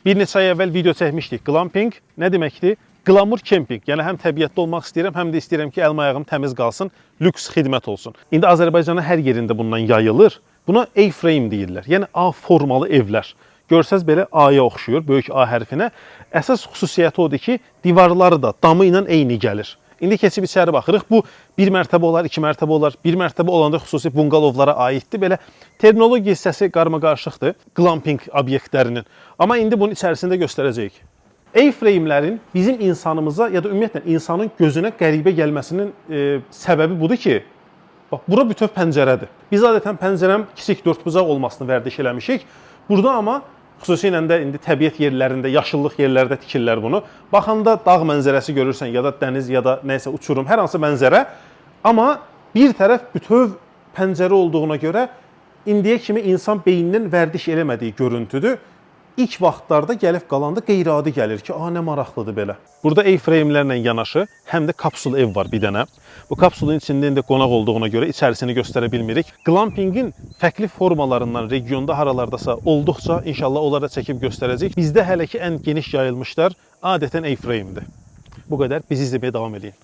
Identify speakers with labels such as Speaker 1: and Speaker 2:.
Speaker 1: Bir neçə ay əvvəl video çəkmişdik. Glamping nə deməkdir? Qlamur kempinq. Yəni həm təbiətdə olmaq istəyirəm, həm də istəyirəm ki, əlim ayağım təmiz qalsın, lüks xidmət olsun. İndi Azərbaycanın hər yerində bundan yayılır. Buna A-frame deyirlər. Yəni A formalı evlər. Görsəz belə A-ya oxşuyur, böyük A hərfinə. Əsas xüsusiyyəti odur ki, divarları da damı ilə eyni gəlir. İndi keçib içəri baxırıq. Bu bir mərtəbə olar, iki mərtəbə olar. Bir mərtəbə olanda xüsusi bunqalovlara aiddir. Belə terminologiya hissəsi qarmaqarışıqdır glamping obyektlərinin. Amma indi bunun içərisində göstərəcəyik. A-frame-lərin bizim insanımıza ya da ümumiyyətlə insanın gözünə qəribə gəlməsinin səbəbi budur ki, bax bura bütöv pəncərədir. Biz adətən pəncərəm kiçik dördbucaq olmasını vərdiş eləmişik. Burada amma xüsusilə də indi təbiət yerlərində, yaşıllıq yerlərdə tikirlər bunu. Baxanda dağ mənzərəsi görürsən ya da dəniz ya da nəsə uçurum, hər hansı mənzərə. Amma bir tərəf bütöv pəncərə olduğuna görə indiyə kimi insan beyninin vərdiş eləmədiyi görüntüdür. İlk vaxtlarda gəlib qalanda qeyri-adi gəlir ki, a nə maraqlıdır belə. Burada A-frame-lərlə yanaşı həm də kapsul ev var bir dənə. Bu kapsulun içində indi qonaq olduğuna görə içərisini göstərə bilmirik. Glampingin fərqli formalarından regionda haralardasa olduqca inşallah onları da çəkib göstərəcəyik. Bizdə hələ ki ən geniş yayılmışlar adətən A-frame-dir. Bu qədər. Bizi izləməyə davam eləyin.